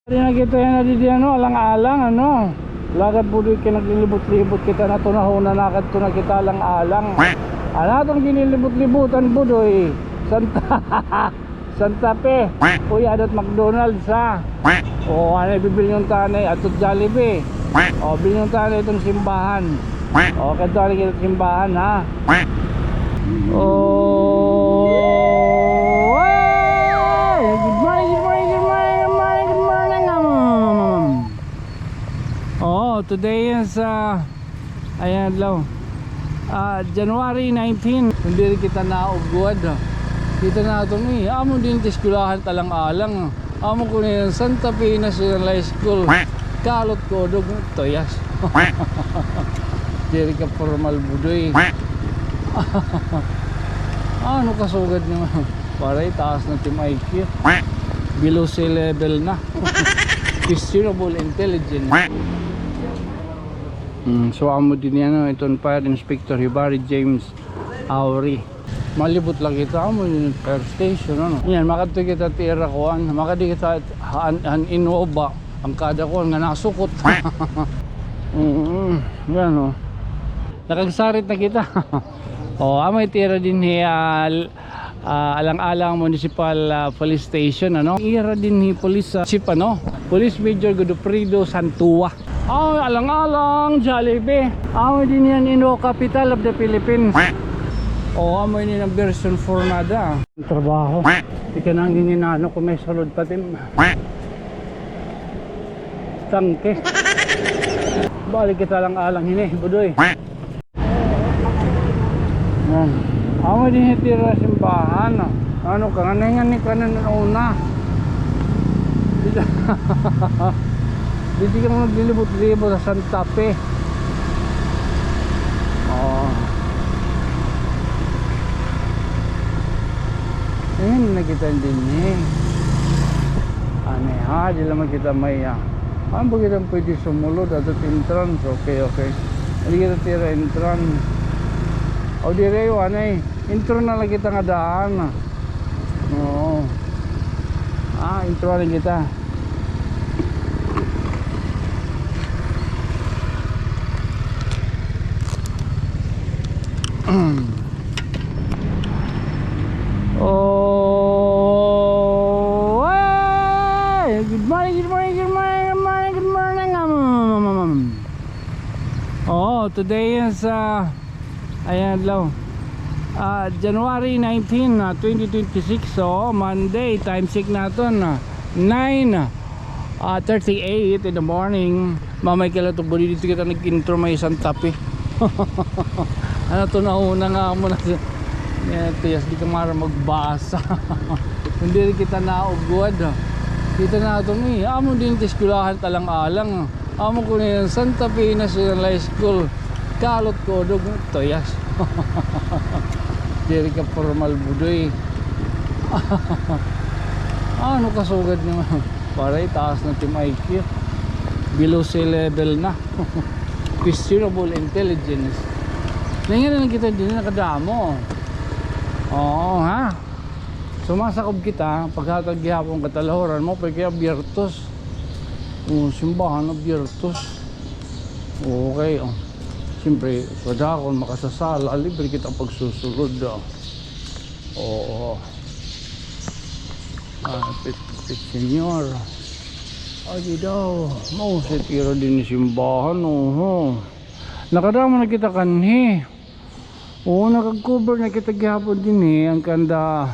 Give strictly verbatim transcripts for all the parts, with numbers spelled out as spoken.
Di na kita yana didi, ano, alang-alang, ano. Lagad, Budoy, kay naglilibot-libot kita, natunahon na nakadto na kita alang-alang. An aton ginlilibot-libotan, Budoy, Santa, Santa Fe. Uy, adat McDonald's, ha. O, ano, bibilngon ta anay, adto Jollibee. O, bilngon ta anay iton simbahan. O, kadto anay kita simbahan, ha. O, hey! Good morning, good morning, good morning, good morning, good morning, um. O, today is, ah, ayan, adlaw. Ah, January nineteen. Kon diri kita naugod, ah. Kita naton, eh, amo dinhi it eskwelahan it alang-alang. Amo ko niyan Santa Fe National High School. Kalot ko, dog, tuyas. Diri ka formal, Budoy. Ano kasugad naman? Waray, taas na it im I Q. Below sea level na. Questionable intelligence. Hmm, so amo dinhi, ano, iton Fire Inspector Hibari James Auri. Malibot la kita, amo ini it fire station, ano. Yan, makadto kita it ira kuan, makadi kita han, han Innova, an kada kuan nga nasukot. Mm, yan, o. Nakagsarit na kita. O, amo it ira dinhi, ah, ah, Alang-alang Municipal, ah, Police Station, ano. Ira dinhi police, ah, chief, ano, Police Major Godofredo Santua. Amo Alang-alang Jollibee. Amo dinhi an Innova, capital of the Philippines. O, amo ini an version four na ada. Trabaho. Ika na an gininano ko, may sulod pa tim tangke. Balik kita Alang-alang hini, Budoy. Yan. Amo dinhi it ira simbahan, ah. Ano ka, nganay-nganay ka na una. Didi ka naglilibot-libot ha Santa Fe. O. Ayan na kita dinhi. Anay, ha, di la man kita may, ah, ano ba kita pwede sumulod? Adto it entrance. Okay, okay. Diri kita it ira entrance. O, diri, anay. Intro na la kita nga daan. Oo. Ah, intro na la kita. O, hey! Good morning, good morning, good morning, good morning, good morning. Um, um, um, um. O, today is, ah, ayan, adlaw. Ah, January nineteen, ah, twenty twenty-six. So, Monday, time check naton, ah, nine, ah, thirty-eight in the morning. Mamay ka la to, Budoy, didto kita nag-intro may Santa Fe. Ano to, nauna nga amo na. Yan, tuyas, di ka mara magbasa. Kon diri kita naugod, ah. Kita naton, eh, amo dinhi it eskwelahan it Alang-alang. Amo ko niyan Santa Fe National High School. Kalot ko, dog, tuyas. Diri ka formal, Budoy. Ano kasugad naman? Waray, taas na it im I Q. Below sea level na. Questionable intelligence. Nangyari na kita dinhi, nakadamo. Oo, ha? Sumasakob kita, paghatag gihapon katalahuran mo, pwede kay abiertos. O, simbahan, abiertos. Okay, o. Siyempre, kadakon makasasala, libre kita pagsusulod, ah. Oo. Ah, pit, pit, senyor. Ay, di daw. Mao sa tira dinhi simbahan, oho. Nakadamo na kita kanhi. Oo, nakag-cover na kita gihapon dinhi, an kanda,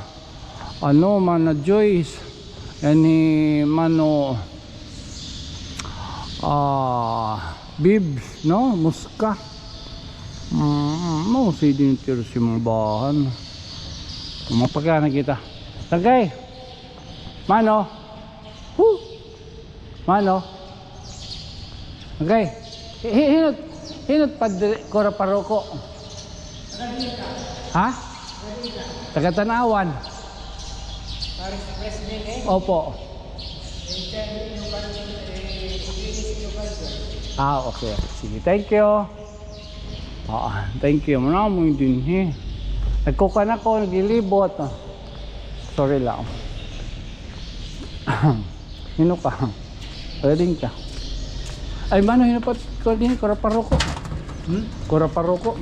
ano, Mana Joyce, an hi Mano, ah, Bibs, no? Muska. Mm, mao sa dinhi tira simbahan. Mapakana kita. Tagay. Mano. Huh. Mano? Okay. Hi-, hi-, hin-o, hin-o it padre, kura paroko? Ha? Taga Tanauan. Opo. Ah, okay. Sige, thank you. Ah, thank you. Mao na amo dinhi. Nagkukuan ako, naglilibot. Sorry lang. Hin-o ka? Ready ka? Ay, mano, hino pa, kuan din, kura paroko. Hmm? Kura paroko.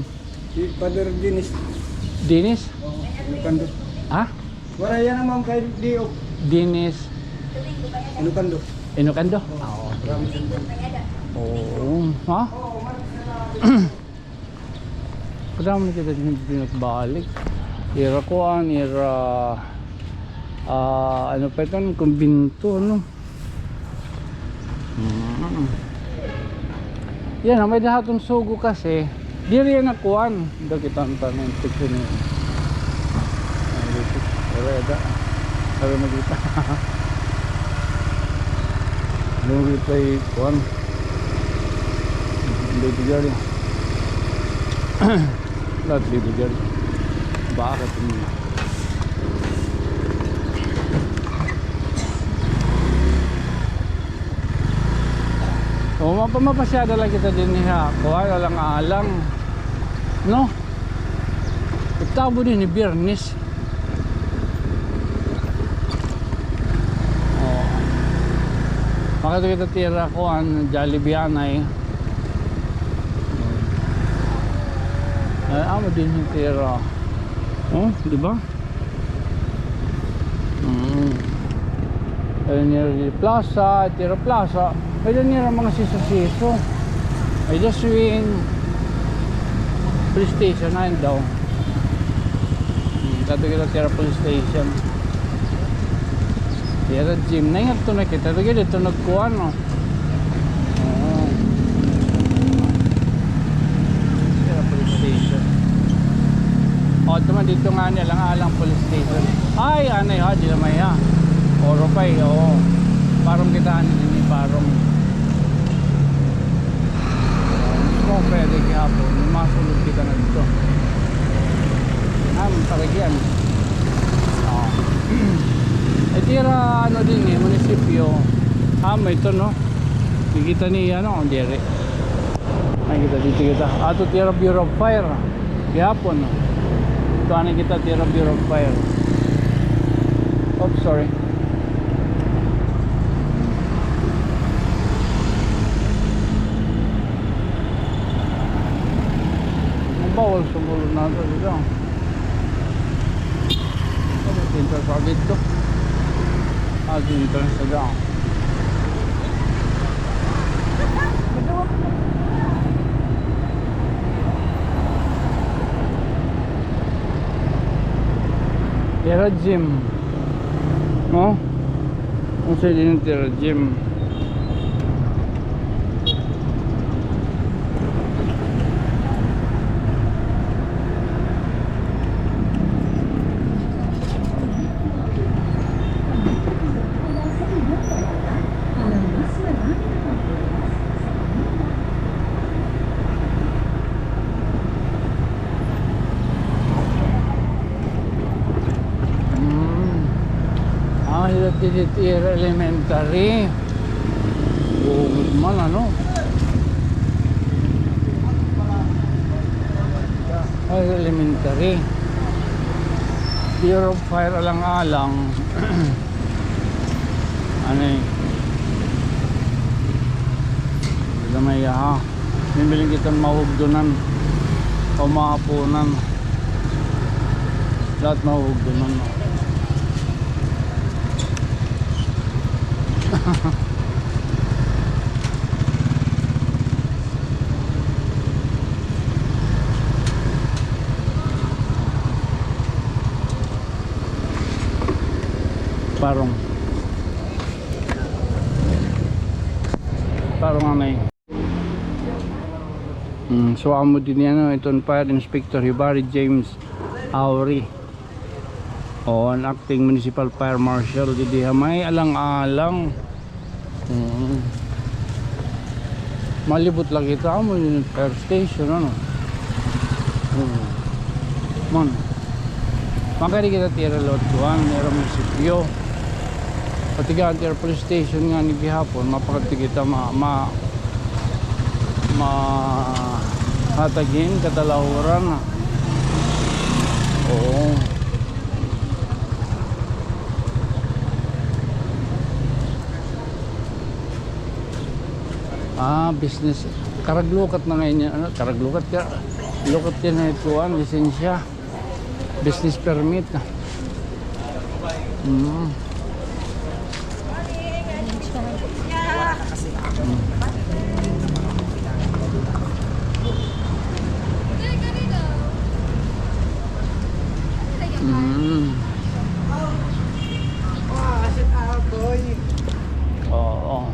Si Father Dennis. Dennis? Oo, Ilocando. Ha? Wala yan naman kay Dio. Dennis. Ilocando. Ilocando? Oo. Ah, oo. Promise. Oo. Ha? Oo, man. Kadamo na kita din binalik. Ira kuan, ira, ah, ano pa ito, kumbento, no? Mm. Yan, may dahaton sugo kasi. Diri yan na kuan. Dito kita ang tanong, picture niya. Ay, dito. Pero ito. Pero magkita. Dito ay kuan. Baby girl. Not baby girl. Bakit? O, mapa-, mapasyada lang kita dinhi ha kuan, alang-alang. No? Itabo dinhi Biyernes. O. Makita kita tira kuan, Jollibee anay. Ay, amo dinhi tira. O, di ba? Mm. Ay, nira di plaza, tira plaza. Ay, nira mga siso-siso. Ay, the swing. Police station, ay, daw. Hmm, kato kita tira police station. Tira gym. Naingat to na kita. Lagi dito nagkuhan, no? Oo. Sira police station. O, ito man dito nga niya lang, alang police station. Ay, anay ha, di na may ha. Oro pa eh, oo. Parang kita, ano din eh, parang. Gusto ko pwede gihapon, masulod kita na dito. Ah, may paragyan. Ah. Eh, tira, ano din eh, munisipyo. Ah, may ito, no? Kikita niya, no? Ang diri. Ay, kita dito kita. Ato tira Bureau of Fire. Gihapon, no? Ito, ano kita tira Bureau of Fire. Oops, sorry. Ang bawal sumulod na ito dito. Ano, entrance pa dito? Ah, entrance na daw. Tira gym. No? Kung sa din tira gym. Hmm. Ah, diri tira elementary. Bungod man, ano? Ay, elementary. Bureau of Fire alang-alang. Ano eh? Gamay, ha? Bibiling kita mahugdunan. O mahapunan. Lahat mahugdunan, no? Parong. Parong anay. Hmm, so amo dinhi, ano, iton Fire Inspector Hibari James Auri. O, an acting municipal fire marshal didi ha may alang-alang. Hmm. Malibot la kita, amo ini fire station, ano. Hmm. Man. Makari kita tira lot kuan, nira munisipyo. Pati ka tira police station ngani gihapon, mapakadto kita ma-, ma-, mahatag hin katalahuran. Oo. Ah, business. Karag lukat na ngay-an niyan. Ano, karag lukat ka. Lukat ka na ito, ah, lisensya. Business permit. Mm. Mm. Oo.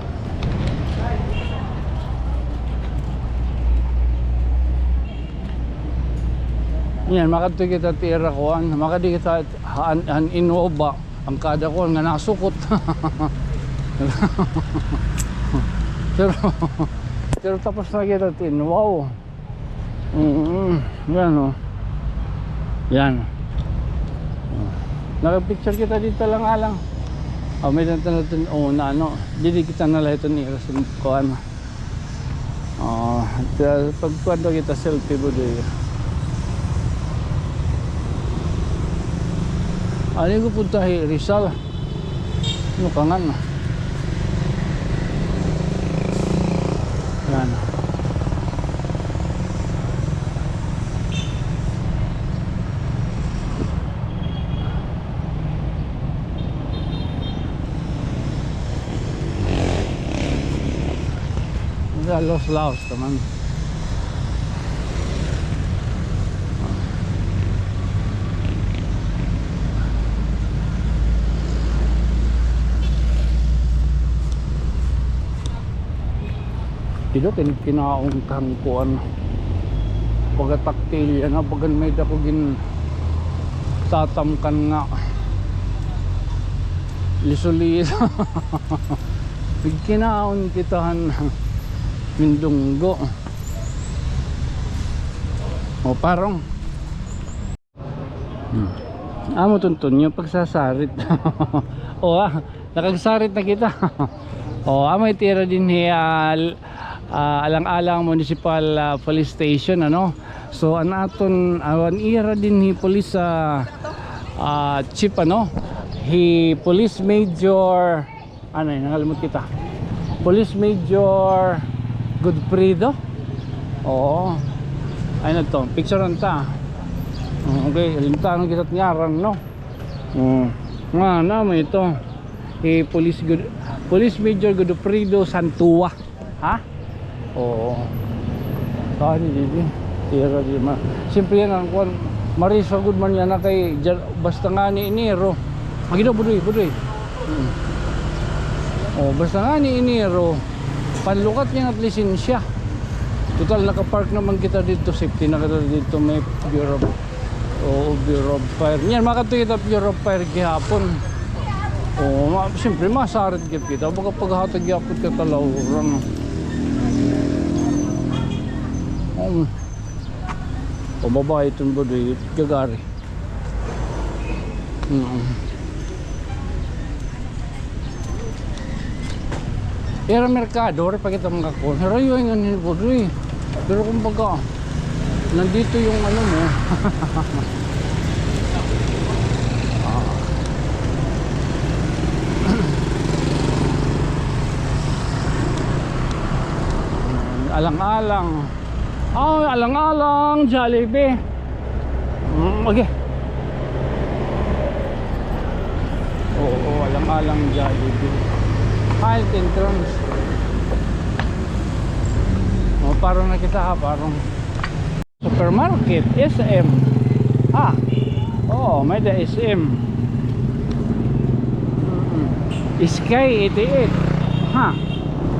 Yan, makadto kita tira kuan, makadi kita han, han Innova ba. An kada kuan nga nasukot. Pero, pero tapos na kita tin. Wow. Mm, yan, oh. Yan. Nakapicture kita dito lang, alang. Oh, may natin, oh, na ano. Didi kita na lahat ni kuan. Ah, ta-, pagkuan daw kita selfie, Budoy. Ano ko punta hi Rizal? Ano ka nga na? Yan. Laos-laos naman. Ido kin-, kinaon kan kuan. Pagkataktil yana, bagan may dako gintatamkan nga liso-liso. Nagkinaon kita han mindunggo. O, parong. Hmm. Amo tunton niyo pagsasarit. O, ah, nakagsarit na kita. O, amo itira dinhi, ah, l-, ah, Alang-alang Municipal, ah, Police Station, ano? So, an aton, ah, an ira dinhi police, ah, ah, chief, ano? Hi Police Major Ano, nangalimot kita. Police Major Godfredo? Oo. Ay na to. Picture ta. Mm, okay, limtanon kita ngaran, no? Mm. Nga, na, may ito. Eh, Police God-, Police Major Godofredo Santua. Ha? Oo. Tani, didi. Tira di ma. Siyempre yan, an kuan, marisa gud man yana kay dyan, basta ngani Enero. Agi daw, Budoy, Budoy. Mm. O, basta ngani Enero, panlukat yana it lisensya. Total, nakapark naman kita didto, safety na kita didto, may Bureau of Oo, Bureau of Fire. Niyan, makadto kita Bureau of Fire gihapon. Oo, ma-, siyempre, masarit gihap kita. Baga paghatag gihapon ka talawran. Oo. Pababa iton ba, di gagari. Mm. Ira merkado, ira pa kita makakuha. Hirayo nga ni Budoy. Pero kumbaga, nandito yung ano mo. Ah. Alang-alang. Ah, alang-alang, Jollibee. Mm, okay. Oo, alang-alang, Jollibee. Height entrance. O, parang nakita ka, parang supermarket, S M. Ha? Oo, may-ada S M. Mm-mm. Sky eighty-eight. Ha?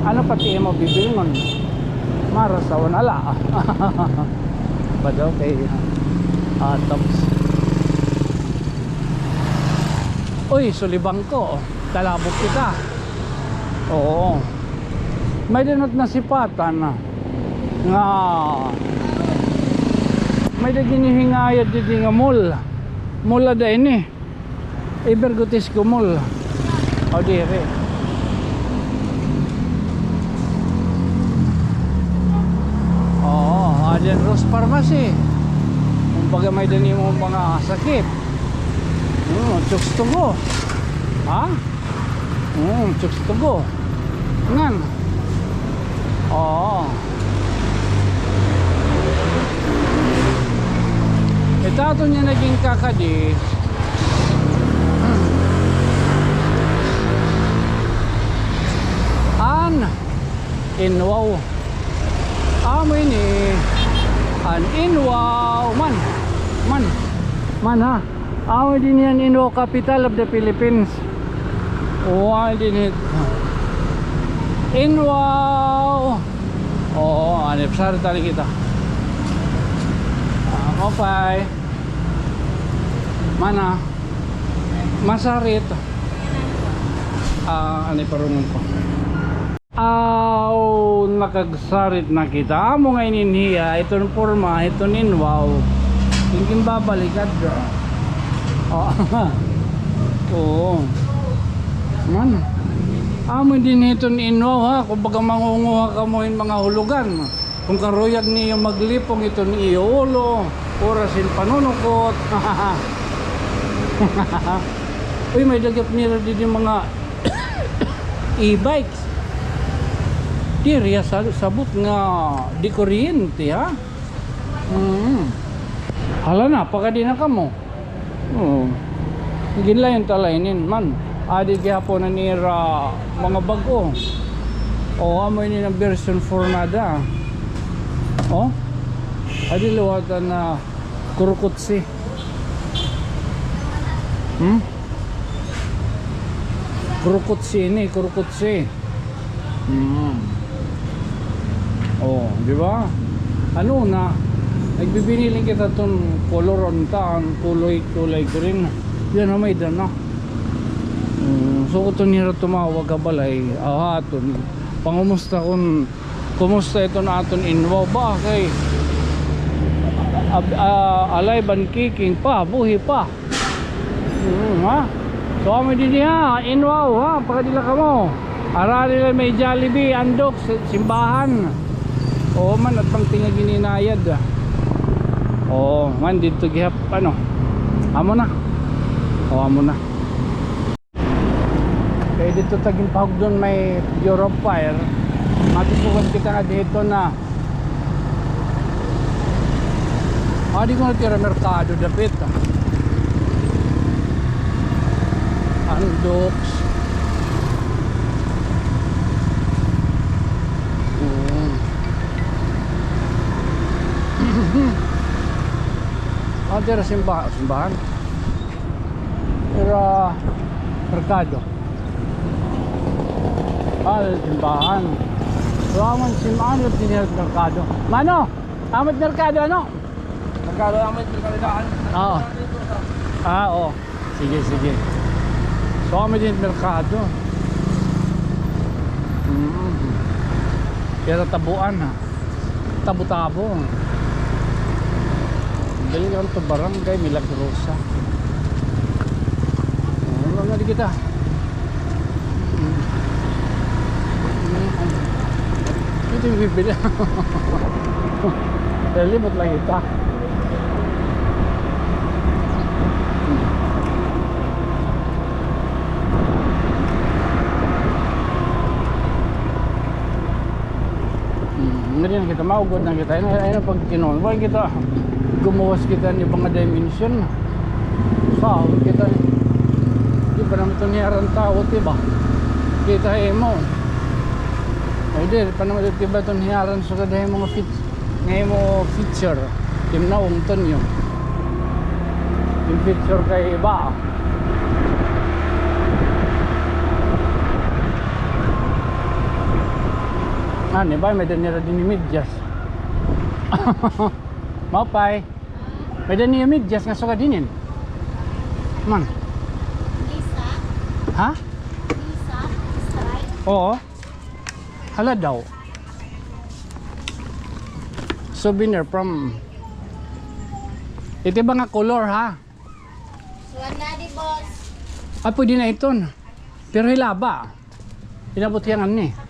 Ano pa it imo bibilngon? Marasaw na la. Ba daw kay, ah, Tops. Uy, Sulibangco. Talabok kita. Oo. May-ada nasipatan nga may-ada ginhihingayad didi nga mall. Mall ada ini. Evergotesco Mall. O, diri. Oo, adi an Rose Pharmacy. Kumbaga may-ada nimo mga sakit. Hmm, Chooks to go. Ha? Hmm, Chooks to go. Ngan. O, Niya naging kakadi. An Inwaw. Amo ini an Inwaw. Man. Man. Man, ha. Amo dinhi an Inwaw, capital of the Philippines. Wa dinhi. Inwaw. Oo, ani, pasarit tani kita. Ah, okay. Mana? Masarit. Ah, ani, parungon ko. Aw, nakagsarit na kita. Amo nga inin hiya, iton porma, iton Inwaw. Ginginbabalik adto. Oh. Oo. Man. Amo dinhi iton Inwaw, ha. Kumbaga, mangunguha kamo hin mga hulugan. Kon karuyag niyo maglipong iton iyo ulo, oras hin panunukot. Uy, may-ada gihap nira didi mga e-bikes. Diri ha sa-, sabot nga dikuryente, ha? Mm. Hala na, pakadi na kamo. Oo. Ginlayon ta la inin man. Adi gihapon an ira mga bag-o. O, amo ini an version four na ada. O. Adi liwat an, ah, kurukutsi. Hmm? Kurukutsi ini, kurukutsi. Hmm. O, di ba? Ano na, nagbibinilin kita ton kolor, unta an kulay, kulay green. Yana may-ada na. Hmm, so, kon nira tumawag ha balay, ah, aton. Pangumusta kon, kumusta iton aton Inwaw ba? Kay, ab-, ah, alive and kicking pa, buhi pa. Mm, ha? So, amo didi, ha, Inwaw, ha, pakadi la kamo. Arari la may Jollibee, Andoks, simbahan. Oo man, at pang tinga gininayad, ah. Oo man, didto gihap, ano. Amo na. O, amo na. Kay didto ta ginpahugdon may Bureau of Fire. Matisukan kita nga didto na. Adi ko natira merkado dapit, ah. Andoks. Mm. Adi ra simba-, simbahan. Pero, merkado. Ah, simbahan. So, amo an sim-, ano, dinhi merkado. Mano, amo it merkado, ano? Merkado, amo it merkado daan. Oo. Ah, oo. Sige, sige. So, amo dinhi merkado. Mm. Pero tabuan, ha. Tabo-tabo. Diri kami to Barangay Milagrosa. Ano nga di kita? Ito yung bibili. Lalimot lang kita. Hmm, ngadi na kita, maugod na kita. Ay na, ay na pagkinon. Wala kita, gumuwas kita ni mga dimension. Sa, kita, di ba naman ito niyaran tao, di ba? Kita imo. O, di pa naman ito, di ba ito niyaran sa kada mga fit-, nga imo feature. Tim na, ungton yun. Yung feature kay iba. Ano ba, may-ada nira dinhi medyas. Maupay. May-ada niya medyas nga sugad hinin. Man. Lisa? Ha? Lisa? Stripe? Oo. Hala daw. Souvenir from, ito ba nga color, ha? Sugad na di, boss. Ah, pwede na iton. Pero hilaba. Inabot hiya ngani.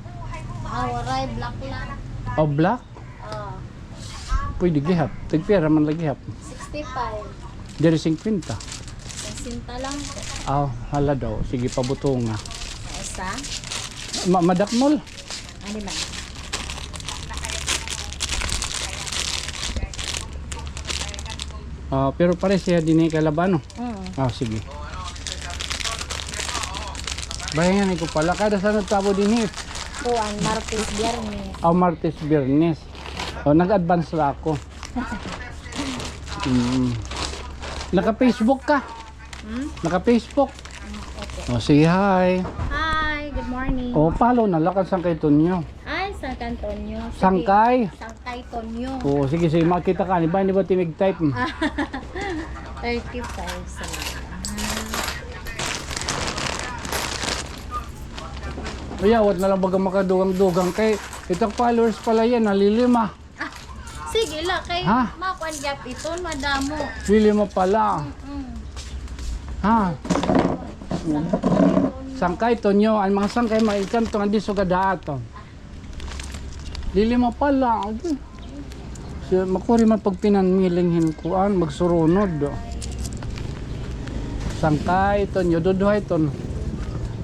Ah, waray, black lang. Oh, black? Ah. Pwede gihap. Tagpira man lagi hap. Sixty-five. Diri singkwenta. Singkwenta lang po. Ah, hala daw. Sige, pabutonga. Isa. Ma-, madakmol? Ano man? Ah, pero pare siya dinhi kay Labano. Mm. Ah, sige. Bahingan ko pala. Kada sanod tabo dinhi? Kuan, Martes, Biyernes. Ah, Martes, Biyernes. Oh, nag-advance la ako. Mm. Naka-Facebook ka? Hmm? Naka-Facebook? Mm, okay. Oh, say hi. Hi, good morning. Oh, follow na la kan Sangkay Tonyo. Ay, Sangkay Tonyo. Sige. Sangkay? Sangkay Tonyo. Oo, sige, sige, makita ka. Di ba, di ba, timig type? Thirty-five, salamat. Uyawat na lang baga makadugang-dugang kay itang followers pala yan, nalilima. Ah, sige la, kay makuan gyap iton, madamo. Lilima pala. Mm. Ha? Sangkay Tonyo, an mga sangkay, mga ikanto, an di sugad ha aton. Lilima pala. Siya, makuri man pagpinanmiling hin kuan, magsurunod. Sangkay Tonyo, duduha iton.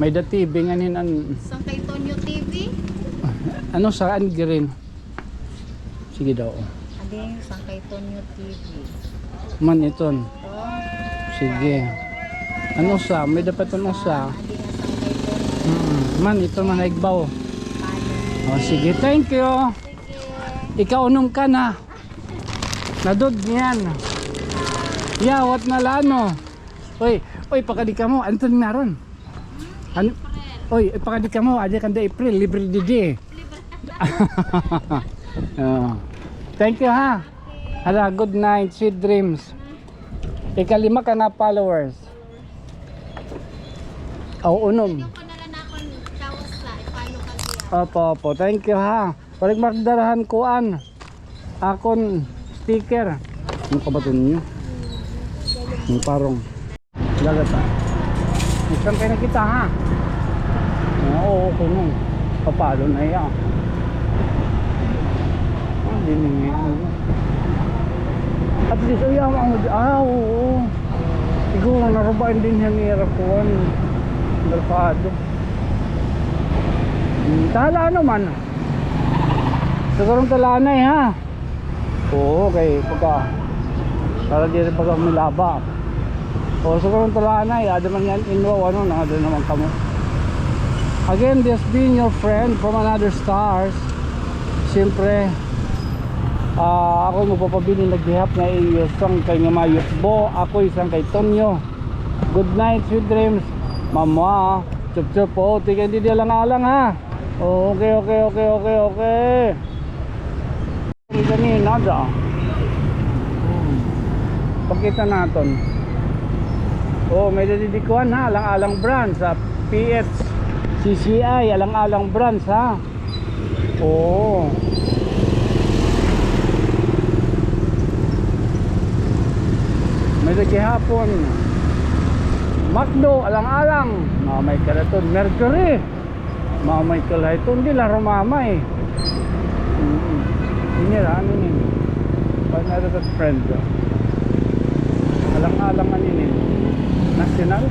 May-ada T V ngan hin an Sangkay Tonyo T V? Ano sa an green? Sige daw. Adi, Sangkay Tonyo T V. Man iton. Sige. Ano sa? May dapat iton usa. Mm. Man, ito man, naigbaw. Oh, sige, thank you. Ikaw, unom ka na. Nadod niyan. Yawat na la, no? Uy, uy, pakadi kamo. Ano to ngaran? Ano? Uy, pakadi kamo. Adi kanda April, libre didi. Oh. Thank you, ha. Hala, good night, sweet dreams. Ikalima ka na followers. Aw, unom. Opo, opo. Thank you, ha. Balik magdarahan kuan. Akon sticker. Ano ka ba ito ninyo? Ang parong. Dagat, ah. Isang kayo na kita, ha? Oo, kuno. Papalo na iya. Ah, di na nga. At least, ay, ang, ang, ah, oo. Siguro, narubain din yan ni Irapuan. Merkado. Hmm, tala naman. Siguro talanay, ha? Oo, kay pagka, para diri pagka milaba. O, siguro talanay, ada man yan, inro, ano, na, ada naman kamo. Again, this being your friend from another stars. Siyempre, ah, ako magpapabilin nagbihap nga iyo Sangkay nga mayutbo. Ako Sangkay Tonyo. Good night, sweet dreams. Mama, chup chup po, tigay di alang-alang ha. Oh, okay, okay, okay, okay, okay. Ganina da. Hmm. Pakita naton. Oh, may nadidikuan ha, alang-alang brands ha. P H C C I, alang-alang brands ha. Oo. May lagi hapon. McDo, alang-alang. Mamay ka na to. Mercury. Mamay ka la ito. Hindi la rumamay. Mm. Ini la, ano ini? Another friend. Alang-alang ano ini? National?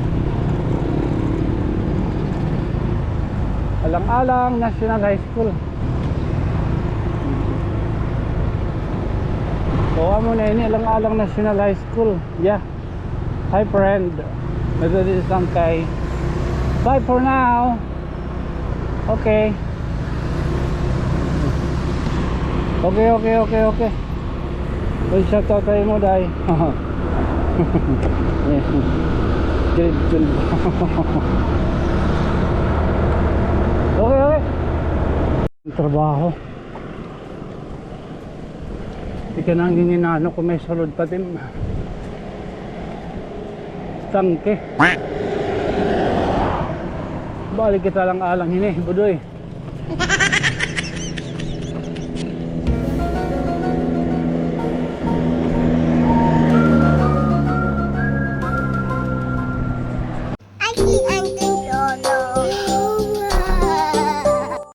Alang-alang National High School. So, amo na ini, alang-alang National High School. Yeah. Hi, friend. Methodist Sangkay. Bye for now. Okay. Okay, okay, okay, okay. Uy, shout out sa imo, day. Grade twelve. Okay, okay. Trabaho. Ika na ang ginginano ko may sulod pa din. Tangke. Balik kita lang alang hini, budoy.